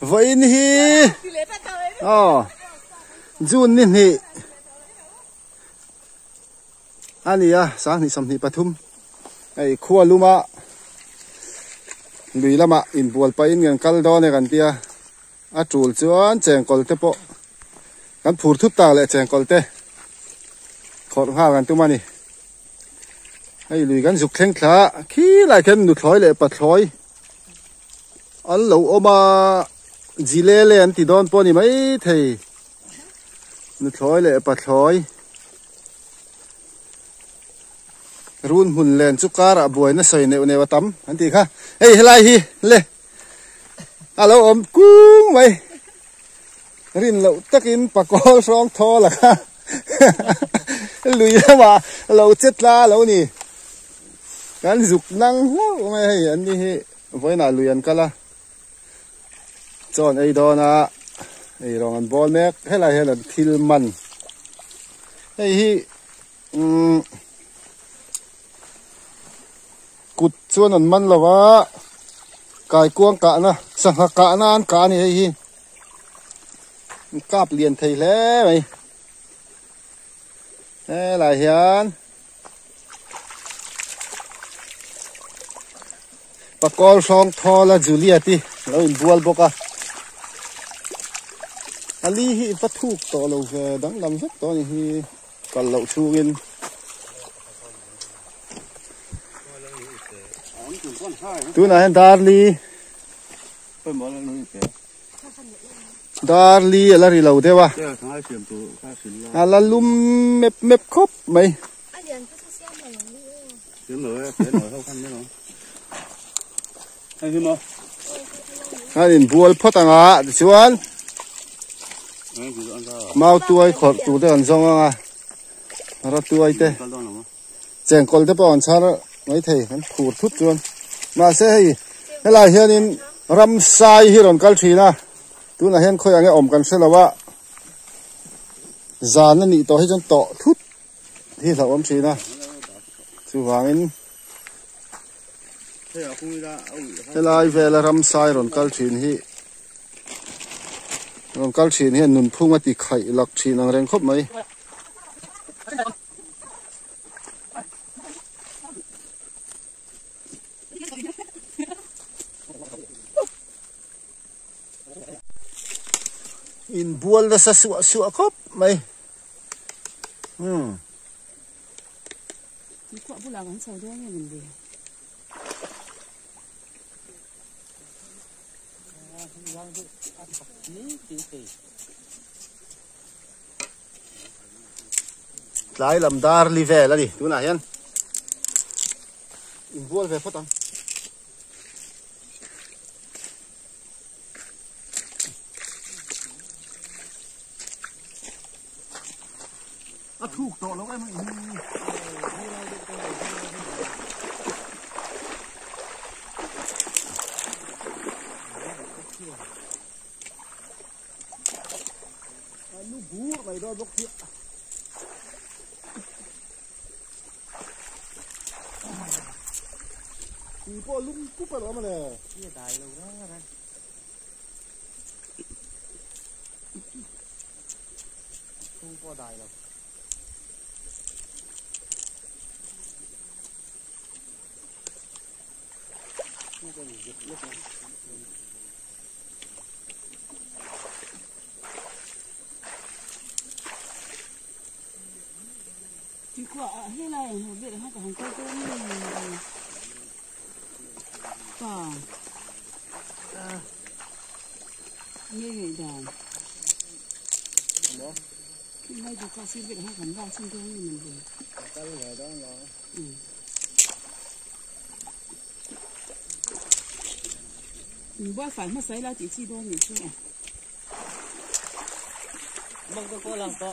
Vawiin hi aw June ni hnih a ni a sanghnih 23 hei khua luma lui lamah inbual pahin kan kal dawn e kan tia a tul chuan chengkawl te pawh kan phur thut tak leh chengkawl te khawrh nghal kan tum a ni. Hei lui kan zuk thleng thla a, khilai khian nuthlawi leh pathlawi an lo awm a, jilele an ti dawn pawh a ni maithei, nuthlawi leh pathlawi run hmun len chu karah buaina sawi neuh neuh a tam an tih kha, hei helai hi le a lo awm kung mai. Rin loh takin pakawl hrawng thawl a kha lui lamah lo che tla a lo ni. Kan zuk nang hlauh mai hei an ni hi vawiinah lui an kal a, chawn ei dawn a ei rawng an bawl mek helai hian an thil man hei hi umm kut chuan an man lo a kaikuang kahna sangha kahna an kah a ni hei hi. Kap lian thei hle mai helai hian pakawl hrawng thawl a Juliet i lo inbual bawk a a li hi va thuk tawh lo ve danglam vek tawh a ni hi kal loh chhungin tunah hian darli Darli a la ri lo deuh a, a la lum mep mep khawp mai. An inbual phawt ang a tichuan mau tuai khawrh tur te kan zawng ang a, ratuai te. Chengkawl te pawh an chhar maithei an phur thut chuan mahse hei helai hianin ramsai hi rawn kal thin a tunah hian khawiah nge awm kan hre lo a zan a nih tawh hi chuan tawh thut hi hlauhawm thin a chuvangin helai vela ramsai rawn kal thin hi rawn kal thin hian nunphung a ti khaih lak thin ang reng khawp mai. Inbual nasa suah suah khawp mai umm. Tuikhuah bulah kan chho dawn nge min le. Tlai lam dar li vel a ni tunah hian inbual ve phawt ang. A thuk tawh lo em hi. Nu bur mai dawn bawk hi. Tui pawh lum pup a lo awm a le. Hi a dai lo reng reng. Chhung pawh a dai lo. Buai fai hmasa ila tih chi dawn nih chu. Bang ka ko lang to.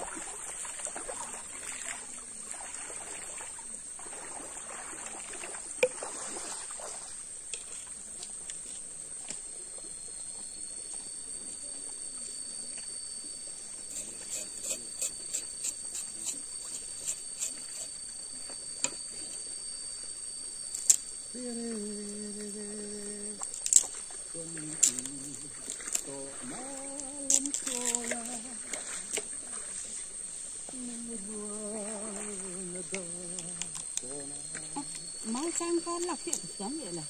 Mau chang kha lak hi a thiam leh lo.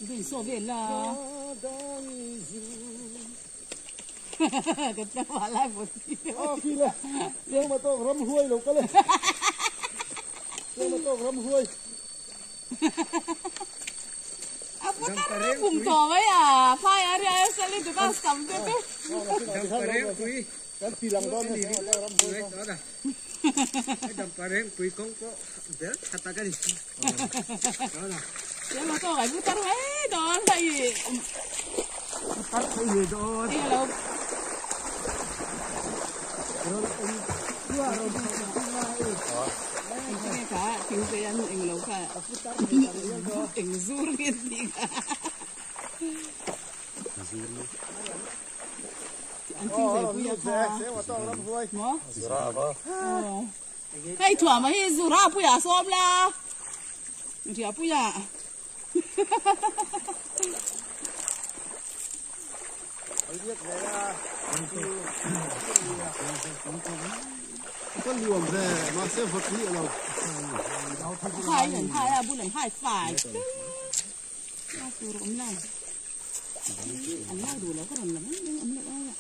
Vei saw vel la. Ka tlangval lai pawh ti deuh. A khi le tlema tawk ram huai lo kal e. Tlema tawk ram huai. A pu tar a pum tawh mai a, phai a ria sali tu ta sam te te. Kan ti lang dawn e ram huai kha. Damparengpui kawng pawh ber tha tak a ni. Tlema tawk ai pu tar mai dawn hei. Tar thei ve dawn. Englo. Rawn awm chua rawn chho Engtinge kha thingpui an englo kha eng zur nge tih kha. An thingzei pui a kha. Maw? Hei thuama hi zura puia sawm la. Ria puia. Ka nuam ve mahse vawt ni lo. Hai an hai a bul an hai fai. A tur awm lo. An lak duh lo ka rawn la mai mai awm loh aia.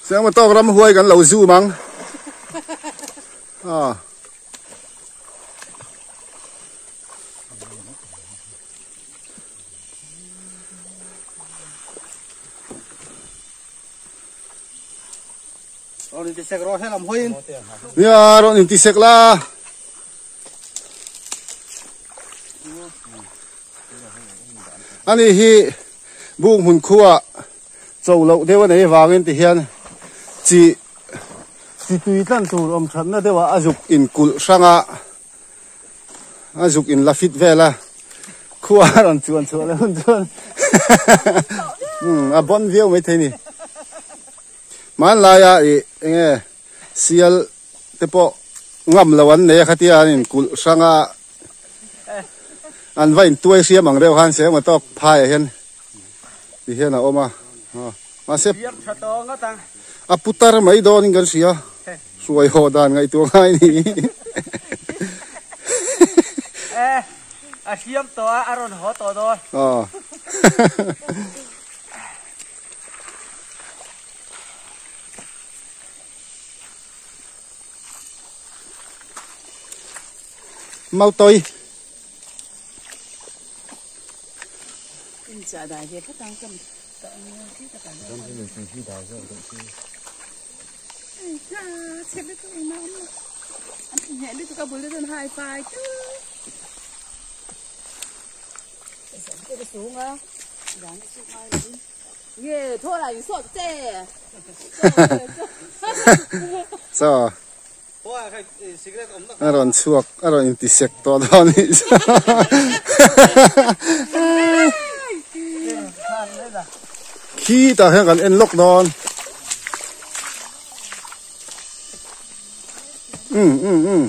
Siangma tawk ram huai kan lo zoom ang. Ah. Rawn intisek rawh helam hawiin. Nia rawn intisek la. Ani hi buk hmun khuah cho loh deuh a nei avangin ti hian chi chi tui tlan tur awm thatna deuh ah a zuk in kulh hrang a a zuk in la fit vel a khua a rawn chuan chhuah leh hun chuan a bawn viau maithei a ni hmanlaiah ih eng nge sial te pawh ngam lo an nei a khatia an inkulh hrang a an va intuai hriam ang reuh khan se emaw tawk phaiah hian ti hian a awm a mahse a putar mai dawnin kan hria hruai haw dan ngaihtuah ngai a ni a hriam tawh a a rawn haw tawh dawn Mau toi. Chaw a rawn chhuak a rawn inti sek tawh dawn anih chu khitah hian kan en lawk dawn um um um.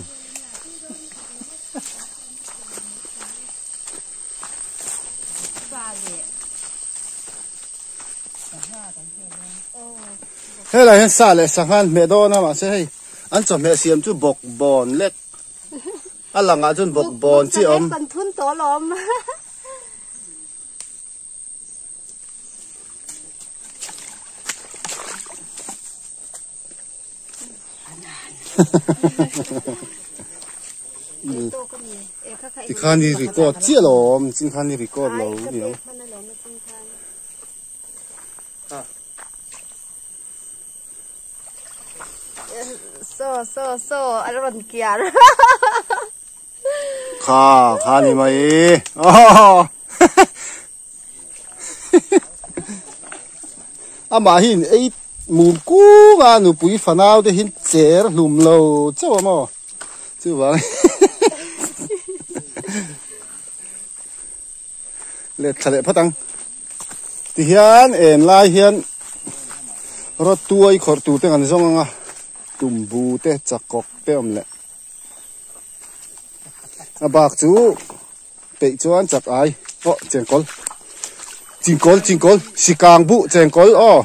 Helai hian sa leh sangha an hmeh dawn a mahse hei an chawhmeh siam chu bawk bawn lek a langah chuan bawk bawn chi a awm. Tikhan i record chiah lo awm chin khan i record lo ni ang. So so so a rawn kiar. Kha kha ni mai. Amah hi in ei mum kung a nupui fanau te hi cher hlum lo chauh a maw chuvang let thla leh phawt ang. Tihian en lai hian rawt tuai khawrh tur te kan zawng ang a, tumbu te chakawk te awm leh a bak chu peih chuan chak ai aw chengkawl chingkawl chingkawl sikang buh chengkawl aw.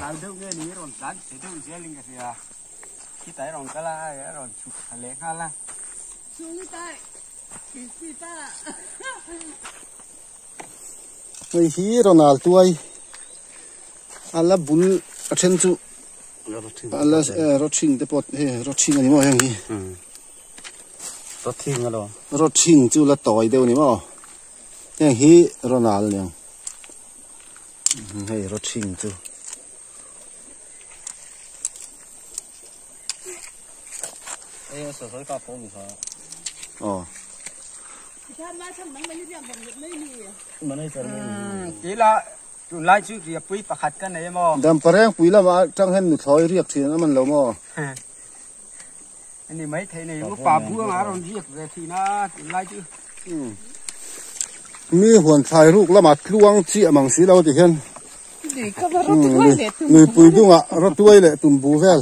Hei hi Ronald tuai a la bul a then chu a la rawthing te pawh hei rawthing a ni maw heng hi rawthing alawm rawthing chu la tawi deuh a ni maw heng hi Ronald a ni ang hei rawthing chu. Dampareng pui lamah atang hian nuthlawi riak thin a man lo maw? Mi huan thlai ruk lamah tluang chiah mang si lo ti hian Nuipui dungah rawtuai leh tumbu vel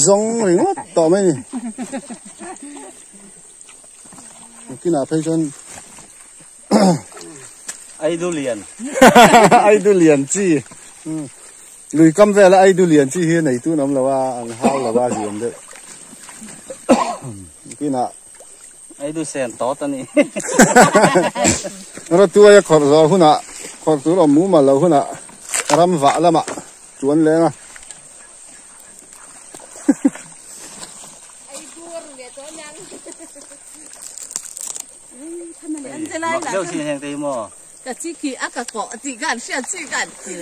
zawng ringawt tawh mai ni. Kinah phei chuan Aidu lian. Aidu lian chi. Lui kam vela aidu lian chi hi nei tun awm lo a, an hau lo a ziam deuh. Kinah Aidu sen tawt a ni. Rawtuai a khawrh zawh hunah, khawrh tur awm mumal lo hunah ram vah lamah chuan leng a. Mak deuh chin heng te hi maw? Ka chi khi a ka kawh chi kan hriat chi kan chi.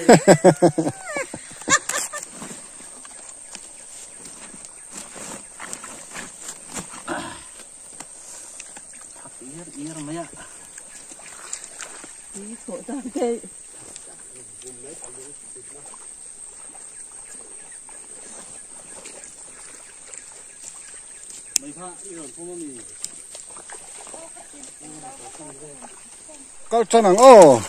Kal tan ang aw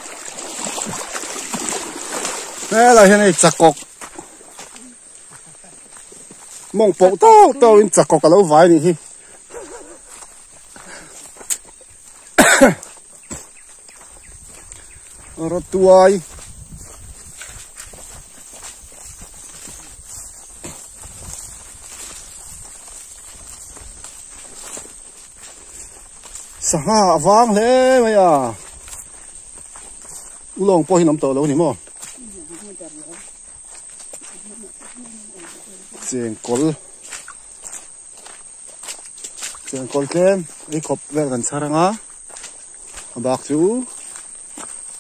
helai hian hei chakawk Mawng pawh tawk tawk in chakawk a lo vai nih hi. Rawtuai. Sangha a vang hle mai a. Ulawng pawh hi an awm tawh lo a ni maw? Chengkawl chengkawl tlem ei khawp vel kan chhar anga a bak chu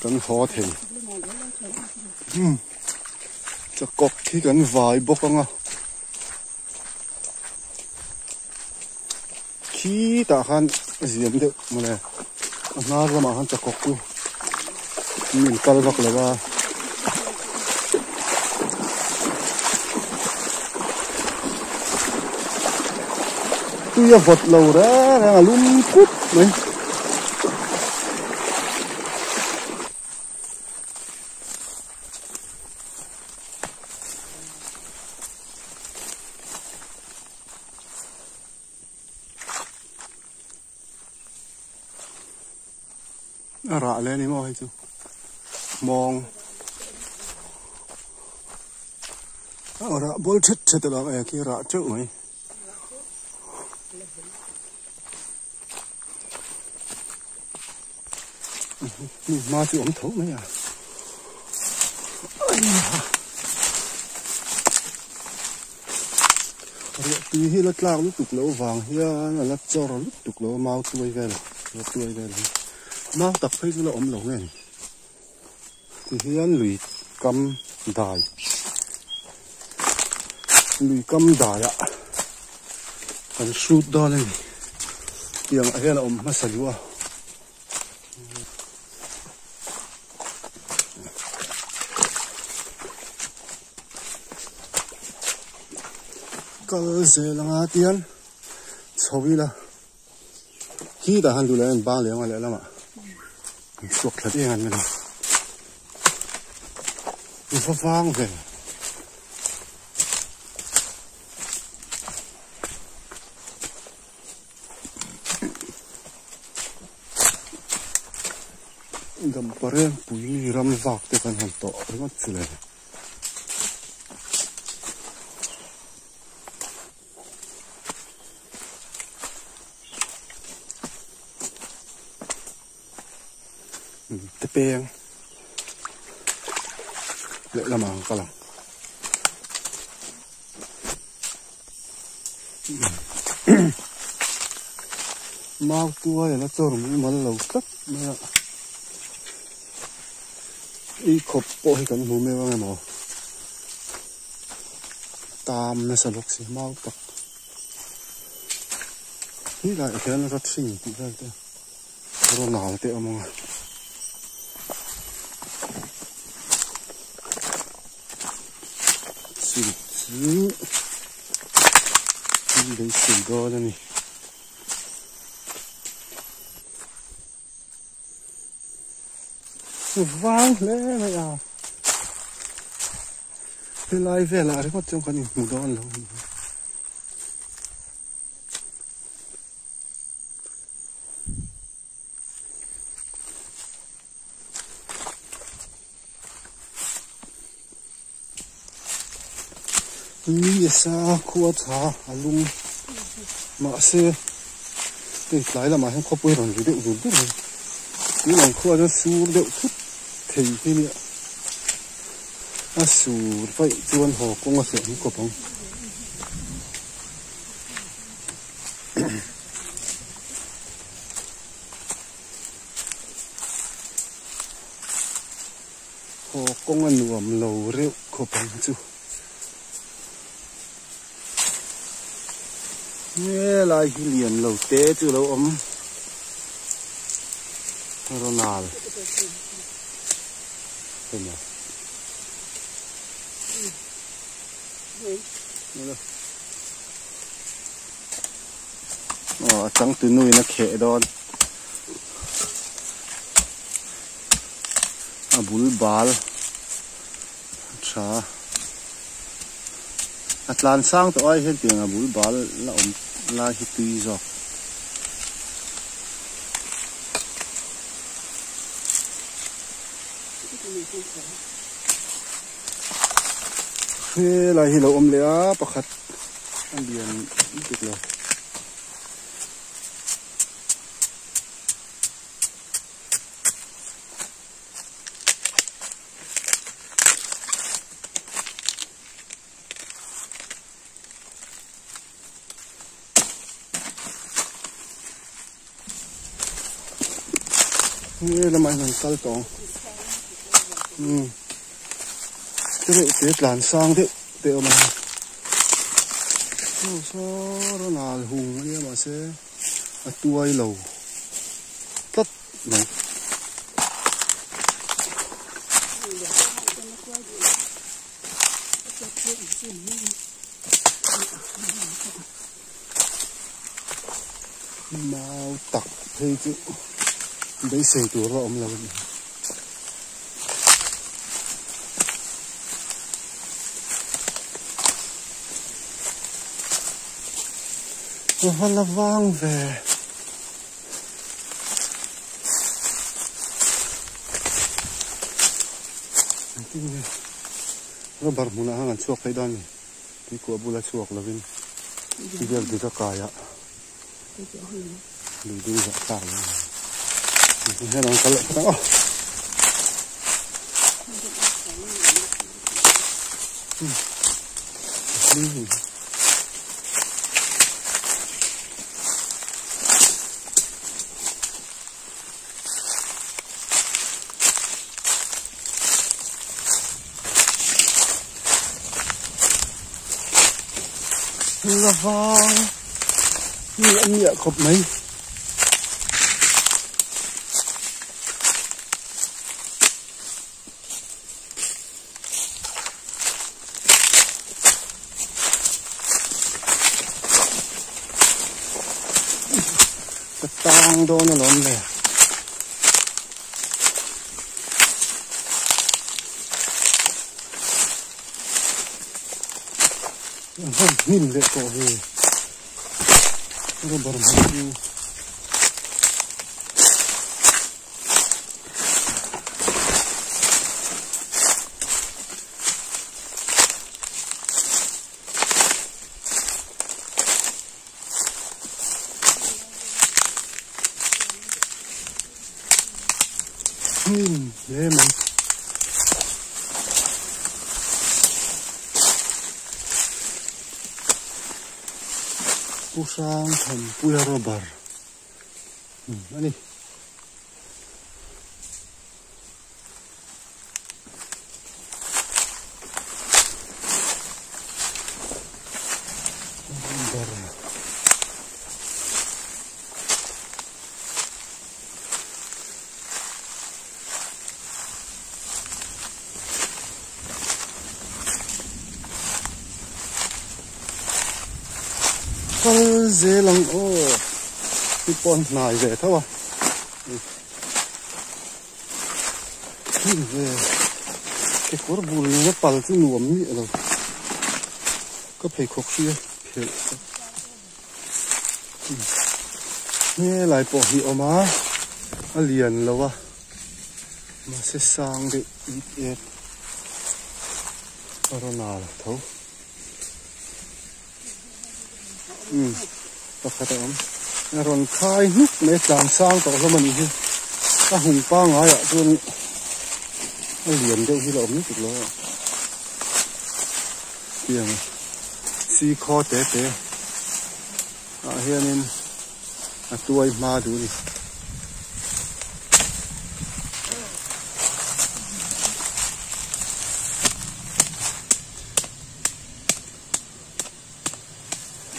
kan haw thei umm chakawk hi kan vai bawk anga khitah khan a ziam deuh mawle a hnar lamah khan chakawk chu min kal vak lo a. Tui a vawt lo reng reng a lum khup mai. A rah leh a ni maw hei chu hmawng a rah bawl thet thet a lo e khi rah teuh mai. Mi hma chu awm tho mai a. Ruah tui hi la tlak lutuk loh vang hian a la chawr lutuk lo a mau tuai vel la tuai vel hi mau tak phei chu la awm lo nge ni ti hian lui kam dai lui kam daiah kan hrut dawn a ni tiang ah hian a awm hmasa duh a. Kal zel anga tian chho ila khi tah khan duh leh a in bang leh anga lehlamah an chhuak thla deng an ni. I va vang ve. Dampareng pui mi ram vak te kan han tawh ringawt chu le. Te peng lehlamah ang kal ang. Mau tuai a la chawr mumal lo tlat mai a, ei khawp pawh hi kan hmu meuh ang emaw tam nasa bawk si mau tak hi laiah hian rat hring tih vel te Ronald te awm ang a. Chu chu an beisei dawn a ni. Vang hle mai a. Helai velah ringawt chuan kan inhmu dawn lo a ni. Ni a sa khua tha a lum mahse hei tlai lamah hian khawpui rawn ri deuh dur dur mai tunah khua chuan sur deuh thut thei hi nia a sur vaih chuan haw kawng a hleh ang kawp ang. Haw kawng a nuam lo reuh khawp ang chu. Helai hi lian lo te chu lo awm Ronald emaw. Aw a changtu nu in a kheh dawn a bul bal a tha a tlan sang tawh ai hian tiang a bul bal la awm lai hi tui zawk. Helai hi lo awm leh a pakhat a lian lutuk lo. He lamah hian an kal tawh ang umm te reuh te tlan sang deuh te a awm a saw saw rawn al hung a nia mahse a tuai lo tlat mai. Mau tak phei chu beisei tur a awm lo a ni. A va la vang ve. Engtin nge rubber hmunah khan an chhuak phei dawn a ni. Tuikua bula chhuak lovin biak dik a kai a lui ding zah tlak lo a ni. Hian an kal leh phawt ang aw. La vang miah miah khawp mai. Ka tang dawn alawm le. An han hnim leh tawh ve rubber hmang chu. Hnim hle mai. Pu hrang thanpuia rubber a ni. Kal zel ang aw ti pawh an hnai ve tho a. Hnim ve kekawr bul nena pal chu nuam miah lo ka pheikhawk hria phelh helai pawh hi a awm a a lian lo a mahse sang deuh it et a rawn al tho umm pakhat a awm a rawn khai hnuk mai a tlan sang tawh hlawm a nih hi a hung pangai ah chuan a lian deuh hi la awm lutuk lo a tiang si khaw te te ah hianin a tuai hma duh a ni.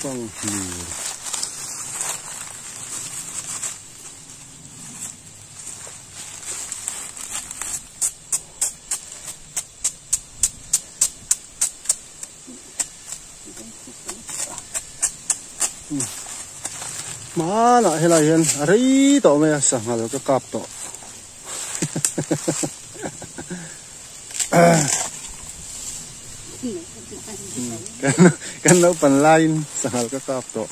Fanghmir. Hmanah helai hian a rei tawh mai a sanghal ka kap tawh. Kan naupan laiin sanghal ka kap tawh.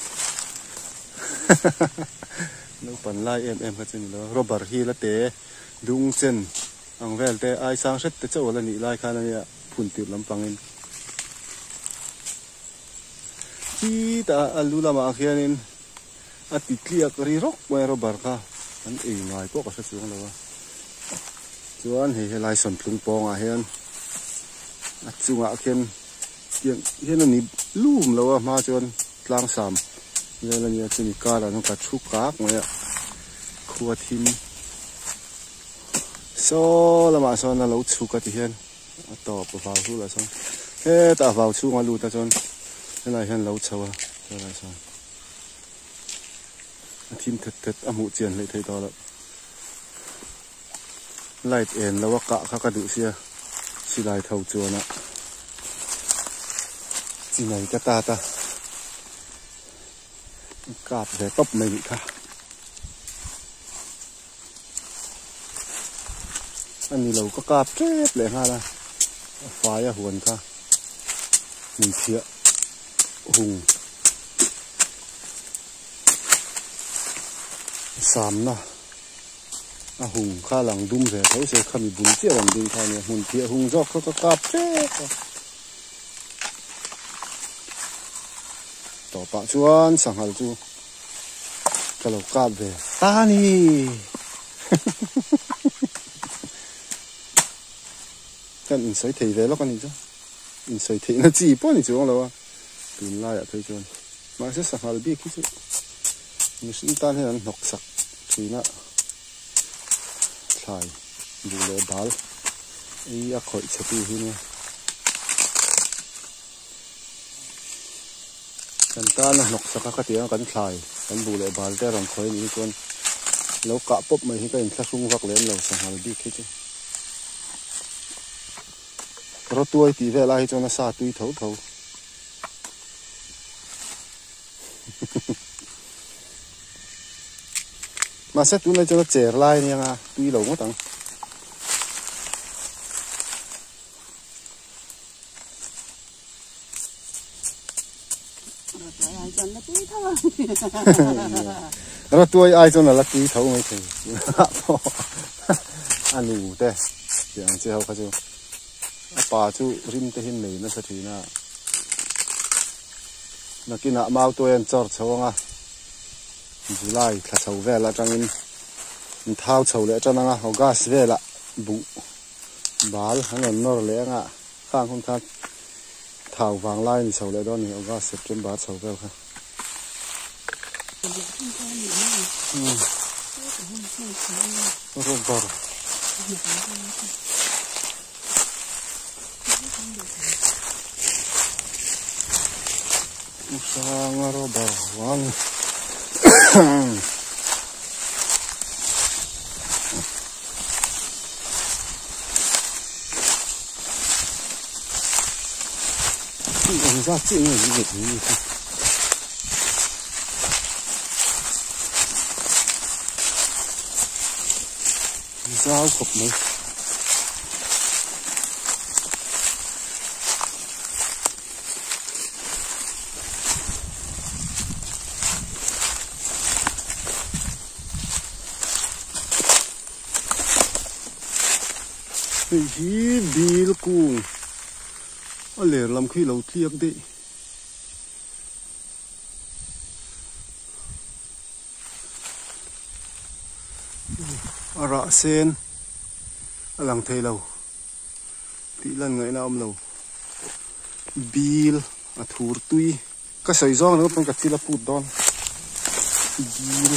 Naupan lai em em kha chu ni lo. Rubber hi la te dung chen ang vel te ai sang hret te chauh a la nih lai khan a nia phun tirh lampangin. Khitah a lu lamah khianin a ti tliak ri rawk mai a rubber kha an ei ngai pawh ka hre chuang lo a chuan hei helai sawntlung pawngah hian a chungah khian tiang hian a ni lum lo a hma chuan tlang sam vel a nia chumi karah chuan ka thu kak mai a khua thim saw lamah sawn a lo chhuk a ti hian. A tawp vau chu lah sawn hetah vau chhung a lut a chuan helai hian lo chho a helai sawn a thim thet thet a hmuh chian hleih theih tawh loh light en lo a kah kha ka duh sia silai tho chuan a chinai ka tat a kap ve tawp mai nih kha. A ni lo ka kap tep leh nghal a a fai a huan kha hmun chhiah hung samna a hung kha lang dum ve tho se khami bul chiah rawn ding kha a nia hmun phiah hung zawk kha ka kap tep a tawpah chuan sanghal chu. Ka lo kap ve ta ni. Kan insawi thei ve lawk a nih chu. Insawi theihna chi pawh a ni chuang lo a. Tunlaiah phei chuan. Mahse sanghal bik hi chu mihring tan hian an hnawk sak thin a. Thlai buh leh bal ei a khawih chhe tu hi nia. Kan tana hnawk sak a khatiang kan thlai kan buh leh bal te a rawn khawi anih hi chuan lo kah pawp mai hi ka inthlahrung vak lem lo sanghal bik hi chu rawtuai tih vel ai hi chuan a sa tui tho tho mahse tunlai chuan a cher lai ania nga tui lo ngawt ang. Rawtuai ai chuan a la tui tho mai thei tunah pawh a nu te tih ang chi ho kha chu a pa chu rim te hi nei nasa thin a nakinah mautuai an chawr chho ang a July thla chho vel atangin an thau chho leh tan ang a August velah buh bal an rawn nawr leh ang a khang hun khan thau vang lai a ni chho leh dawn a ni August September chho vel kha. Rubber Hranga rubber huan Engzat chiah nge ni leh ni kha. Zau khawp mai. Hei hi bil kung a ler lam khi lo tliak daih. A rah sen a lang thei lo tih lan ngaihna a awm lo. Bil a thur tui ka sawi zawng ringawt pawn ka chil a put dawn. Bil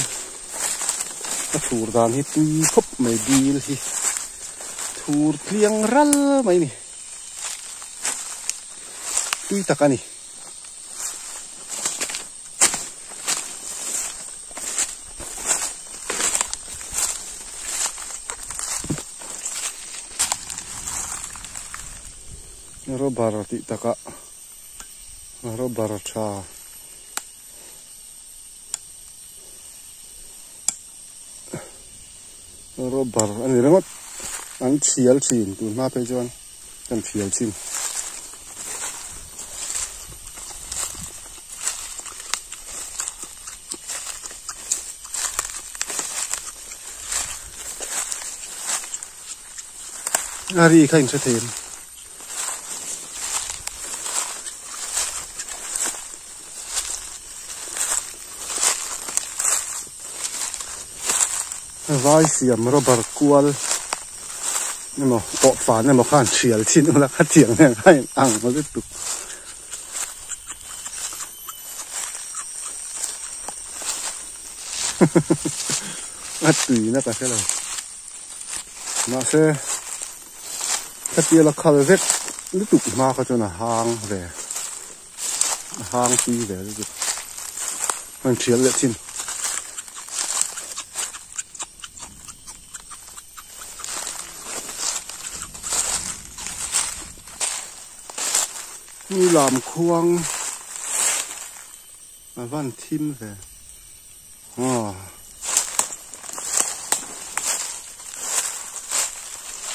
a thur dan hi tui khawp mai bil hi thur tliang ral mai a ni. Tui tak a ni. Rubber tih takah rubber tha rubber a ni ringawt an thial thin tun hma phei chuan kan thial thin. A ri kha inhre thei em? Vai siam rubber kual emaw pawh fan emaw khan thial thin ula kha tiang nen kha in ang lutuk. A tuina ka hre lo. Mahse khatiala khal vek lutuk hma kha chuan a hang ve a hang tui ve lutuk a in thial leh thin. Ni lam khuang A van thim ve. Aw.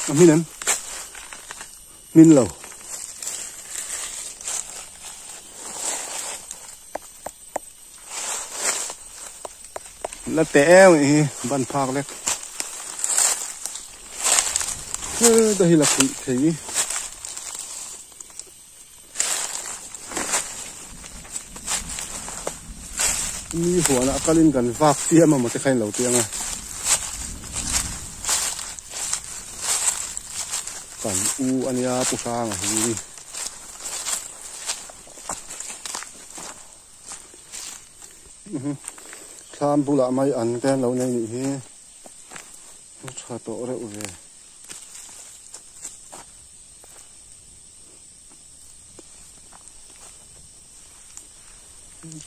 A hmin em? Hmin lo. La teh em hi ban phak lek. He hi la khuih thei. Mi huanah kalin kan vak chiam a maw te kha in lo ti ang a kan u ania pu hranga hi thlam bulah mai an te an lo nei nih hi a tha tawh reuh ve.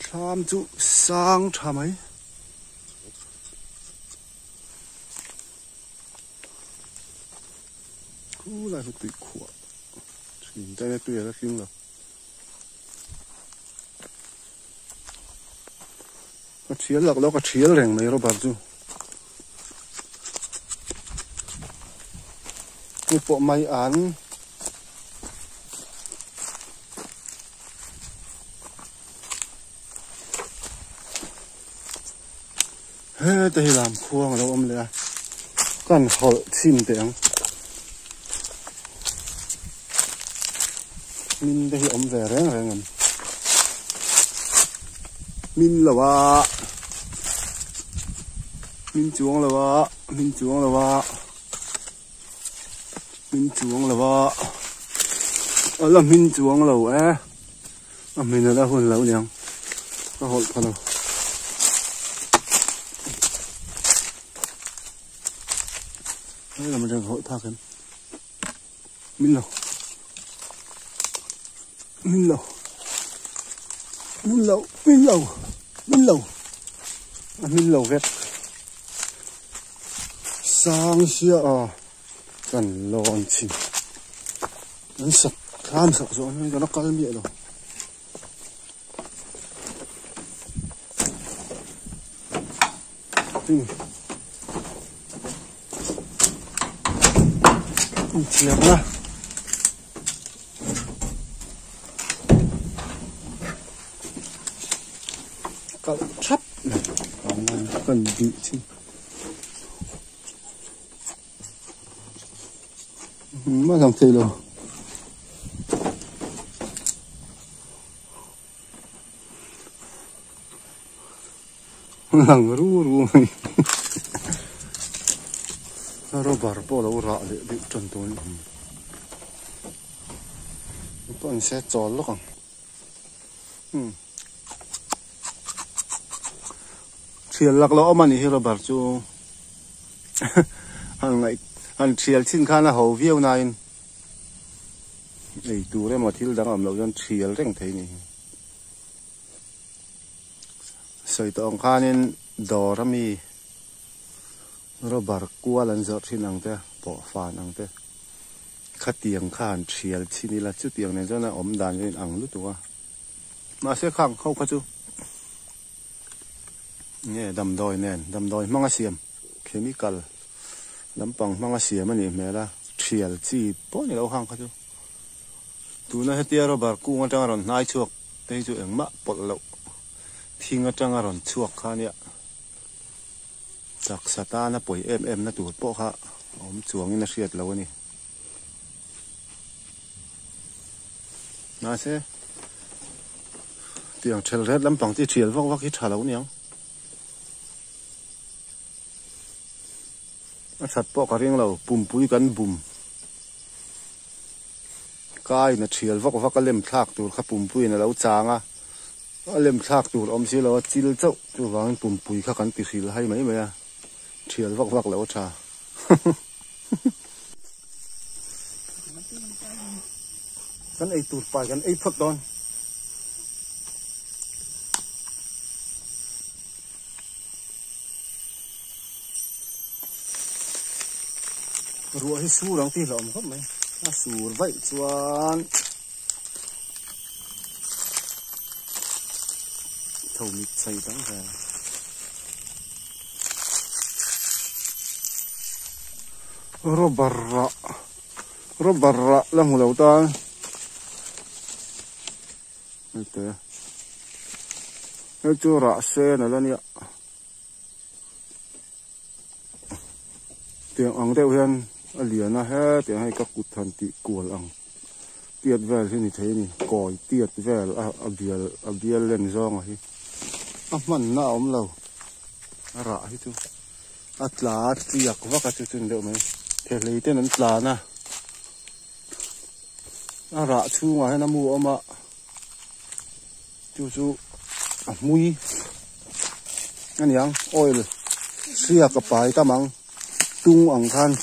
Thlam chu sang tha mai. Khu lai chu tui khuah thin te tui a la tling lo. Ka thial lak lo ka thial reng mai rubber chu. Hei pawh mai an. Heta hi lam khuang a lo awm leh a, kan hawlh chhin teh ang. Min te hi awm ve reng reng em? Min lo a, min chuang lo a, min chuang lo a, min chuang lo a, a la hmin chuang lo e. A hmin a la hun lo niang ka hawlh pha lo. Hei lam atang ka hawlh phak em? Min lo. Min lo. Min lo. Min lo. Min lo. A min lo vek. Sang sia a kan lawn chhin. Kan sak thlam sak zawh hian kan la kal miah lo. Inchhirna kalh thap mai kan bih thin. Mah lang thei lo. Lang ru ru mai. Rubber pawh lo rah leh deuh tan tawh a ni. Pawh an se chawl lawk ang. Hmm. Thial lak loh awm a nih hi rubber chu. Han ngaih han thial chin khan a ho viau nain ei tur emaw thil dang awm loh chuan thial reng thei a ni. Sawi tawh ang khanin dawr ami rubber kual an zawrh thin ang te pawh fan ang te khatiang kha han thial chhin ila chutiang nen chuan a awm dan chu a inang lutuk a mahse khang ho kha chu nge damdawi nen damdawi hmanga siam chemical lampang hmanga siam a nih hmel a thial chi pawh a ni lo khang kha chu. Tuna hetia rubber kung atanga rawn hnai chhuak te hi chu engmah pawlh loh thing atanga rawn chhuak kha ania taksa tana pawi em em na tur pawh kha a awm chuangin a hriat lo a ni. Mahse tiang thel ret lampang chi thial vak vak hi tha lo niang. A that pawh ka ring lo pumpui kan bum. Kain a thial vak vak a lem thlak tur kha pumpuiin a lo chang a, a lem thlak tur awm si lo a chil chauh chuvangin pumpui kha kan ti hril hai mai mai a, thial vak vak loh a tha. Kan ei tur pai kan ei phawt dawn. Ruah hi sur ang tih hlauhawm khawp mai a sur vaih chuan tho mit chei dang ve rubber rah rubber rah la hmu lo tan hei hei chu rah sen a la nia. Tiang ang deuh hian a lian a hetiang hei ka kut han tih kual ang tiat vel hi ni thei a ni kawi tiat vel a bial a bial len zawng a hi a hmanna a awm lo a rah hi chu a tla a chiak vak a chu chu ni deuh mai thehlei ten an tlan a a rah chhungah hian a mu a awm a. Chu chu a hmui a niang oil hriak a pai tam ang tung ang khan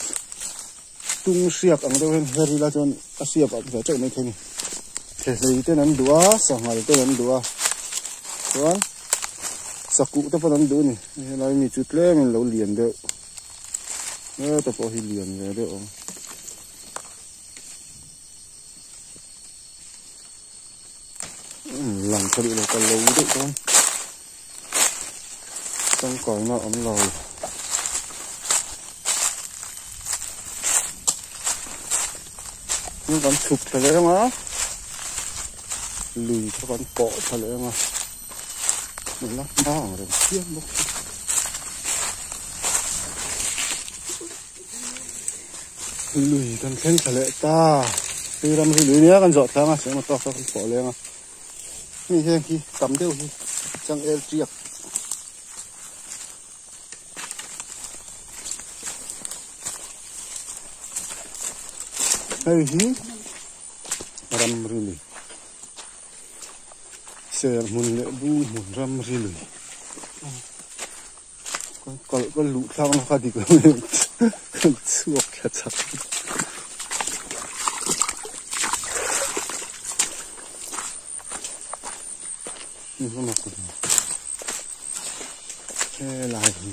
tung hriak ang deuh hian her ila chuan a hriak a ve teuh mai thei a ni thehlei ten an duh a sanghal ten an duh a chuan sakuh te pawh an duh a ni helai mi chu tlem in lo lian deuh heta pawh hi lian ve deuh ang. Lang tha duh lo ka lo deuh dawn tangkaina an lo tin kan chhuk thla leh ang a lui kha kan pawh thla leh ang a nula hma ang reng chiam bawk si. Lui kan thleng thla leh ta. Hei ram hi lui nia kan zawh tlang a, cheng tawk kha kan pawh leng a. Hei heng hi tam deuh hi changel tiak. Hei hi ram ri lui. Ser hmun leh bu hmun ram ri lui. Kal ka luh thlak na kha dik lo em kan chhuak thla chak. Helai hi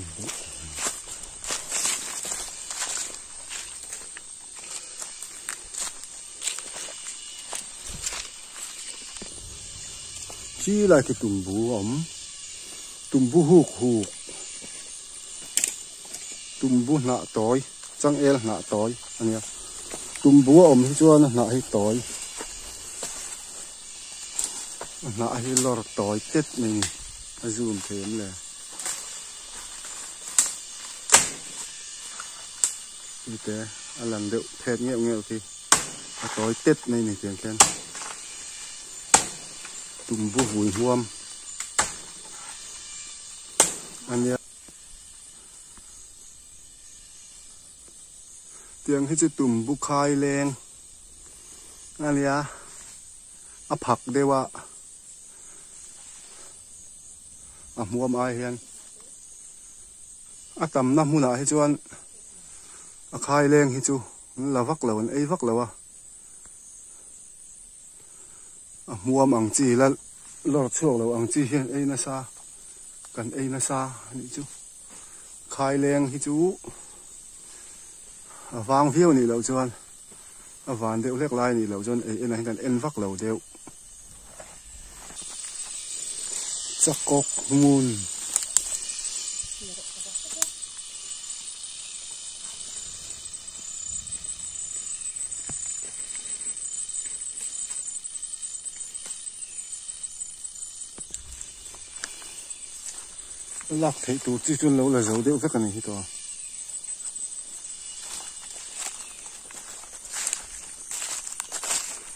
Chi lai khi tumbu a awm tumbu huk huk tumbu hnah tawi changel hnah tawi a nia tumbu a awm hi chuan a hnah hi tawi a hnah hi lawr tawi tet mai a ni a zoom thei em le. Hite a lang deuh phet ngeuh ngeuh khi a tawi tet mai ni tiang khian tumbu vui huam a nia. Tiang hi chu tumbu khai leng a nia a phak deuh a a hmuam ai hian. A tamna hmunah hi chuan a khai leng hi chu an la vak lo an ei vak lo a a hmuam ang chi la lawr chhuak lo ang chi hian ei nasa kan ei nasa a nih chu khai leng hi chu a vang viau nih loh chuan a van deuh hlek lai nih loh chuan ei enah hian kan en vak lo deuh. Chakawk hmun. Lak theih tur chi chu an lo la zo deuh vek a ni hi tawh.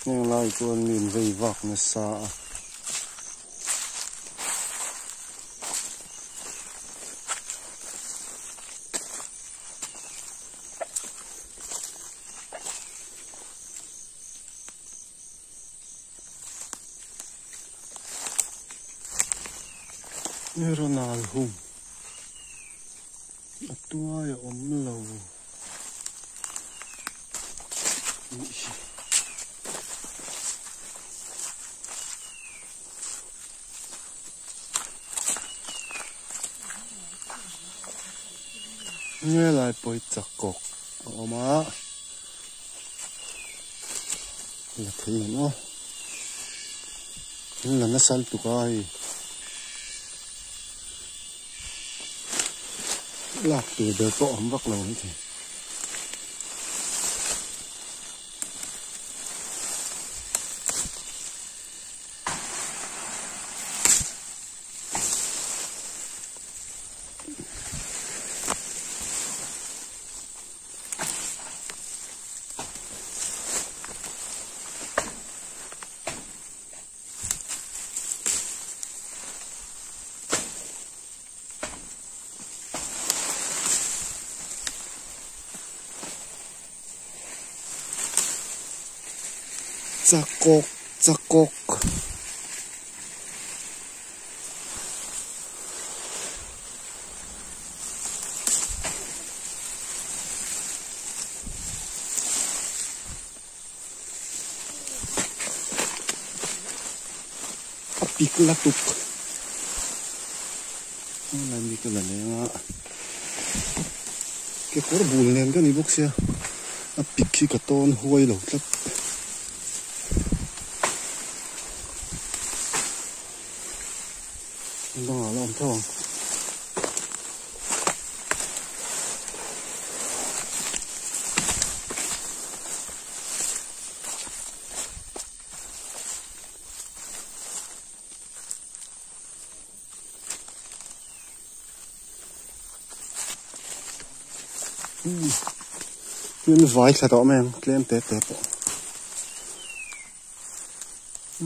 Heng lai chuan mi in vei vak nasa a. Ronald hung a tuai a awm lo. Nge lai pawi chak kawk a awm a la thei ang aw la nasa lutuk a hei lak tur ber pawh a awm vak lo maithei. Chakawk chakawk. A pik la tuk helai mi ka la leng a kekawr bul nen ka ni bawk sia a pik hi ka tawn huai lo tlat. Dangah la awm tho ang. Tin vai thla tawh mai ang tlem te te pawh.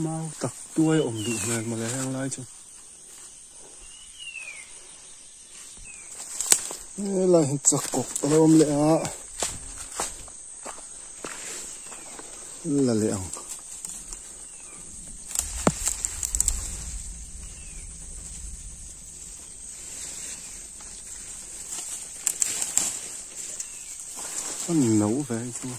Mau tak tuai awm duh hmel mawle heng lai chu. Helai hi chakawk a lo awm leh a. La leh ang. A no ve hei chu.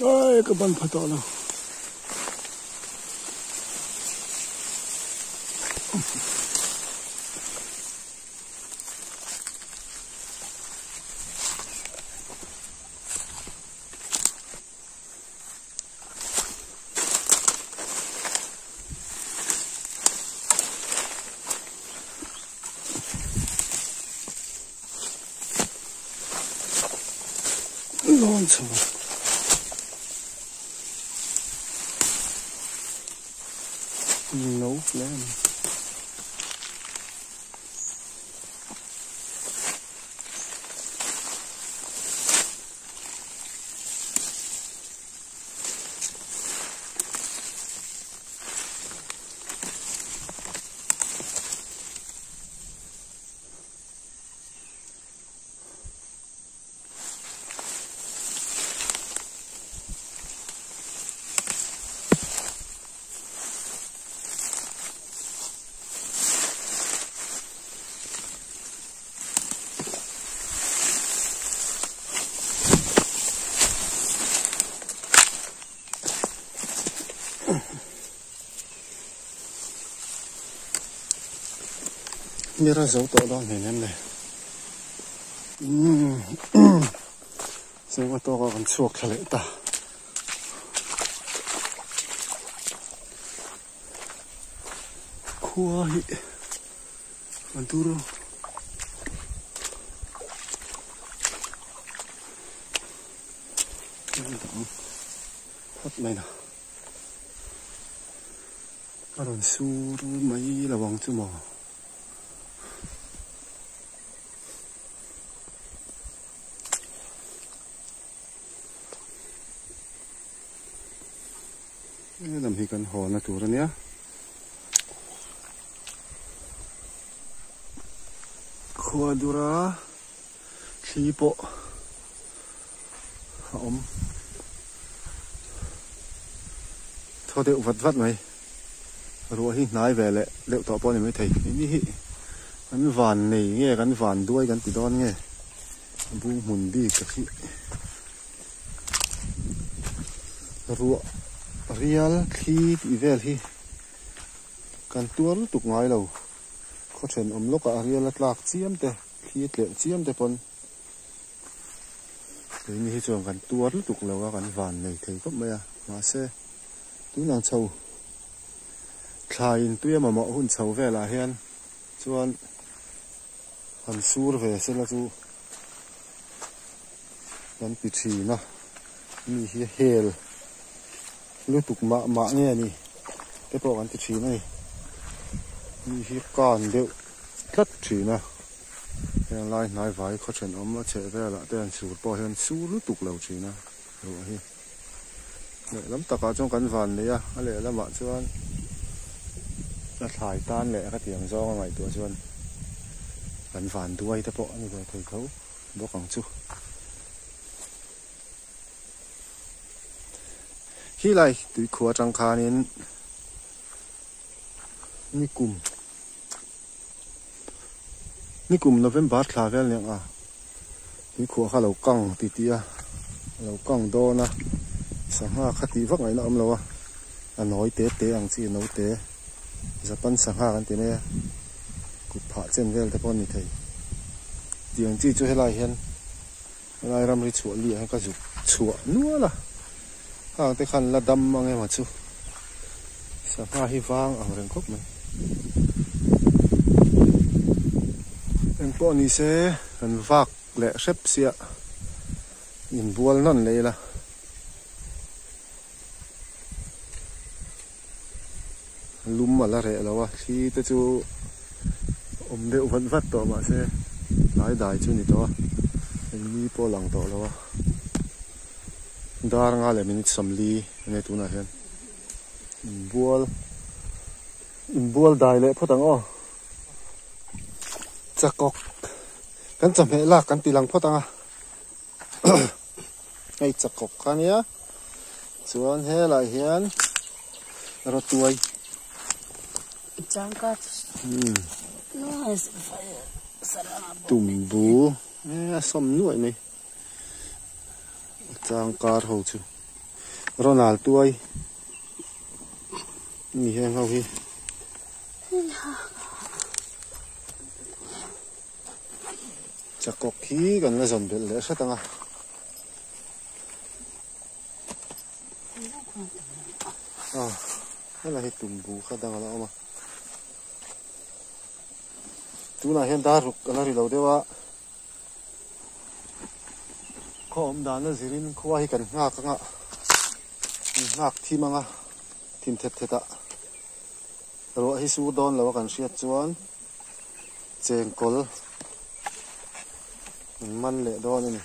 Ai ka ban pha tawh lo. Lawn chho no hle a ni. Mira zo tawh dawn hlein em le umm cheng a tawk a kan chhuak thla leh ta. Khua hi a dur dang phawt mai na a rawn sur mai lo ang chu maw. Helam hi kan haw na tur a nia. Khua dura thli pawh a awm thaw deuh vat vat mai. Ruah hi hnai ve leh deuh tawh pawh a ni maithei. Ini hi kan van nei nge kan van duai kan ti dawn nge bung hmun bik a hi. Ruah rial thli tih vel hi kan tuar lutuk ngai lo. Khaw thenawm lawkah rial a tlak chiam te, thli a tleuh chiam te pawn keini hi chuan kan tuar lutuk lo a, kan van nei thei khawp mai a. Mahse, tunang chho thlai intui a mamawh hun chho velah hian chuan han sur ve sela chu. Kan ti thin a, mi hi hel lutuk mah mah nge ni te pawh kan ti thin a ni. Mi hi kan deuh tlat thin a, heng lai hnai vai khaw thenawm a chheh velah te an sur pawh hian sur lutuk lo thin a ruah hi. Lehlam takah chuan kan van nei a, a lehlamah chuan a thlai tan leh ka tiang zawnga ngaihtuah chuan kan van duai te pawh a ni ve thei tho. Bawk ang chu. Khi lai tuikhua atang khanin nikum nikum November thla vel nia ang a tuikhua kha lo kang ti tih a lo kang dawn a sangha kha tih vak ngaihna awm lo a a nawi te te ang chi naute Japan sangha kan ti mai a kut phah chen vel te pawh a ni thei. Tiang chi chu helai hian helai ramri chhuah li ah hian ka zuk chhuah nual a khang te khan la dam ang emaw chu sangha hi vang ang reng khawp mai engpawh ni se kan vak leh hrep sia inbual nawn leh ila. Lum a la reh lo a, thli te chu awm deuh vat vat tawh mahse tlai dai chu a ni tawh a, eng ni pawh a lang tawh lo a, dar nga leh minute sawmli a nia tunah hian inbual inbual dai leh phawt ang aw, chakawk kan chawhmeh lak kan ti lang phawt ang a. Hei chakawk kha ania chuan helaiah hian rawtuai tumbu a sawm nuaih mai changkar ho chu Ronald tuai ni heng ho hi. Chakawk hi kan la zawn belh leh hret ang a. Ah, helai hi tumbu kha dang a la awm a. Tunah hian dar ruk a la ri lo deuh a. Khaw awm dan a zirin khua hi kan nghak ang a, kan nghak thim ang a, thim thet thet ah. Ruah hi sur dawn lo a kan hriat chuan chengkawl an man leh dawn a ni.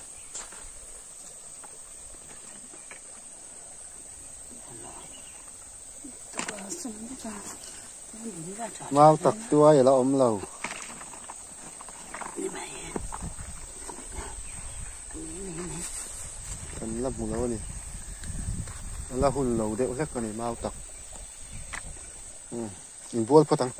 Mau tak tuai a la awm lo. Kan la hmu lo a ni. A la hun lo deuh hlek a ni mau tak. Inbual phawt ang.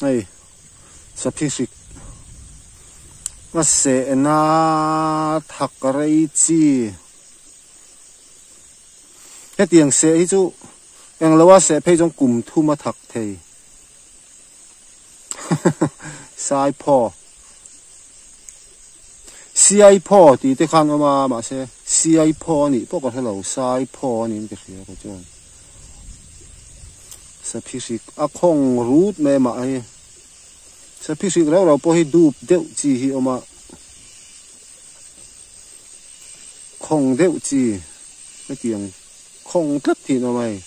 Hei sathi hrik a sehna thak rei chi hetiang seh hi chu englo a seh phei chuan kum thum a thak thei Saiphaw Siaiphaw tih te khan awm a mahse Siaiphaw a nih pawh ka hre lo Saiphaw a niin ka hria kei chuan Saphi hrik a khawng rut mai a mah hi Saphi hrik rau rau pawh hi dup deuh chi hi a awm a khawng deuh chi hetiang khawng tlat hi an awm a hei.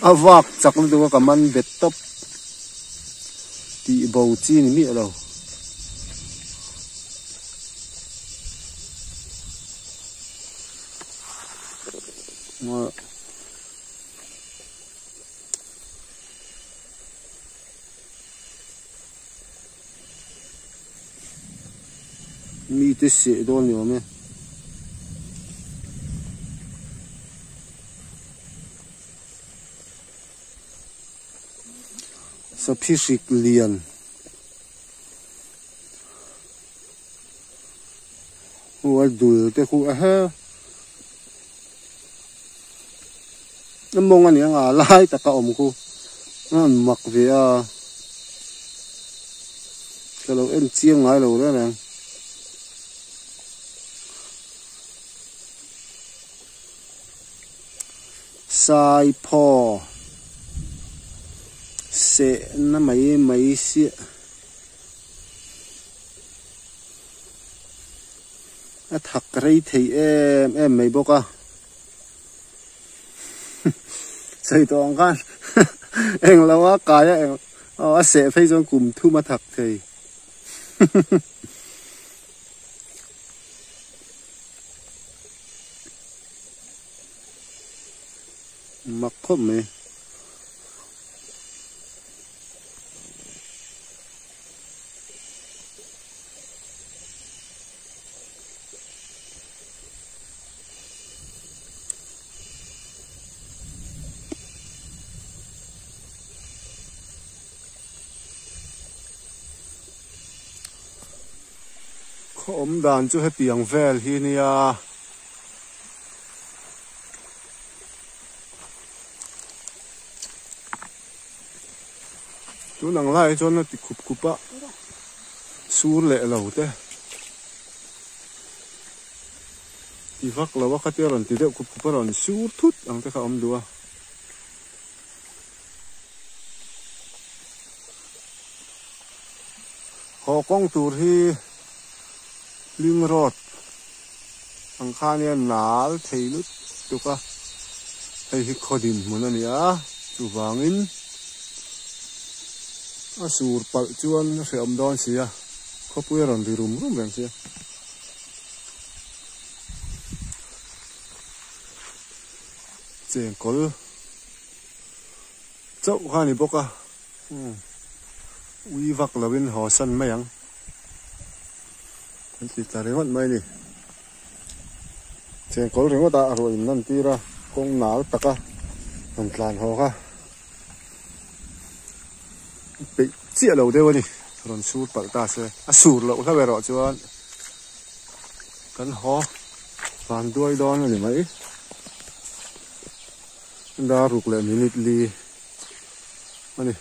A vak chak lutuk a ka man bet tawp tih bo chi ni miah lo. Mite seh dawn ni awm e. Saphi hrik lian. Hua dul te khu a he. A mawng a ni ang a lai taka awm khu a rawn mak ve a ka lo en chiang ngai lo reng reng. Saiphaw sehna mai mai siah. A thak rei thei em em mai bawk a sawi tawh ang khan eng lo a kai a eng aw a seh phei chuan kum thum a thak thei mak khawp mai. Khaw awm dan chu hetiang vel hi nia. Tun ang lai chuan a ti khup khup a, sur leh lo te ti vak lo a khatia rawn ti deuh khup khup a rawn sur thut ang te kha a awm duh a. Haw kawng tur hi Ling Road ang khan hian nal thei lut tuk a, hei hi khaw dinhmun a ni a, chuvangin a sur palh chuan a hrehawm dawn si a, khawpui a rawn ri rum rum reng si a. Chengkawl chauh kha a ni bawk a. Umm ui vak lo in haw san mai ang an ti ta ringawt mai a ni chengkawl ringawt ah ruah in lan tir a kawng nal tak a rawn tlan haw kha peih chiah lo deuh a ni rawn sur palh ta se a sur loh hlauh erawh chuan kan haw van duai dawn a ni mai dar ruk leh minute li. A ni.